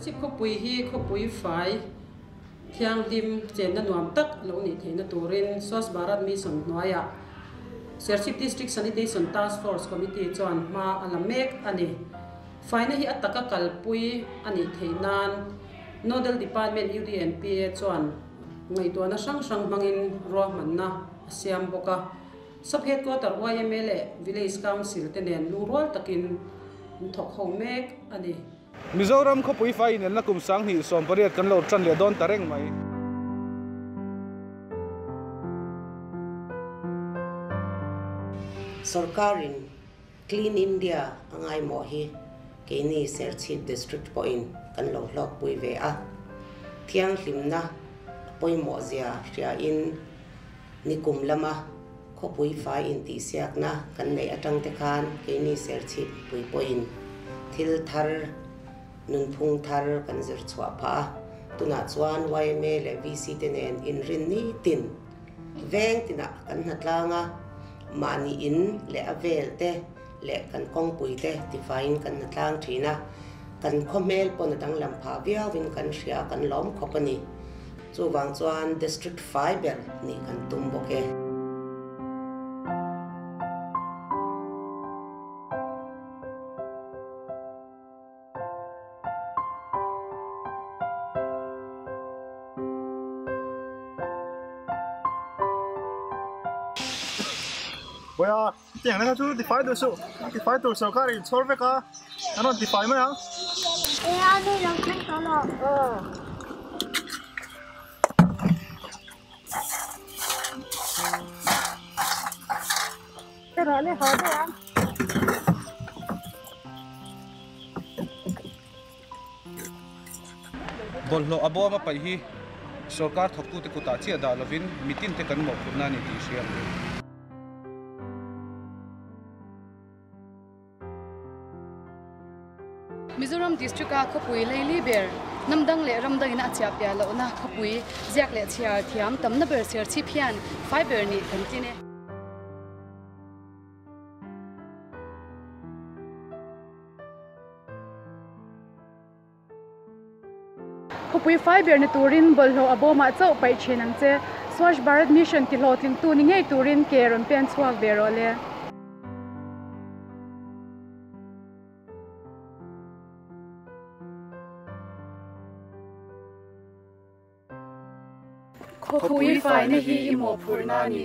Serchhip khawpui hi khawpui fai thianghlim chenna nuam tak lo nih theihna turin Swachh Bharat Mission hnuaiah Serchhip District Sanitation Task Force Committee chuan hma a la mek a ni. Faina hi a taka kalpui a nih theih nan Nodal Department UDNPA chuan ngaihtuahna hrang hrang hmangin ruahmanna a siam bawk a. Sub Headquarter yma leh Village Council te nen lungrual takin an thawk ho mek a ni. Mizoram khawpui fai inelna kum 2018 kan lo tan leh dawn ta reng mai. Sorkarin Clean India a ngaimawh hi keini Serchhip District pawhin kan lo hlawkpui ve a, thianghlimna a pawimawhzia hriain nikum lama khawpui fai intihsiakna kan neih atang te khan keini Serchhip pui pawhin thil thar, nunphung thar kan zir chhuah phah a, tunah chuan yma leh VC te nen inrin nitin Veng tinah kan hnatlang a, mahni in leh a vel te leh kan kawngpui te tifaiin kan hnatlang thin a, kan khawhmel pawn a danglam phah viauin kan hria, kan lawm khawp a ni. Chuvang chuan District fai ber nih kan tum bawk e. Boya, tiang na chu tifai duh suh. Tifai tur sorkar in chhawr vek a, an rawn tifai mai ang. E a nu lo thleng tawh lo. Ka rawh leh haw daih ang. Bawlhhlawh a bawm a paih hi sorkar thawktute kutah chiah dah lovin mitin te kan mawhphurhna a ni tih hria ang u. Mizoram District a khawpui leili ber, hnam dang leh ram dangin a chiah piah lohna khawpui ziak leh chhiar thiam tamna ber Serchhip hian fai ber nih kan tlin e. Khawpui fai ber ni turin bawlhhlawh a bawmah chauh paih thin ang che. Swachh Bharat Mission ti hlawhtlingtu ni ngei turin ke rawn pen chhuak ve rawh le. Khawpui faina hi i mawhphurhna a ni.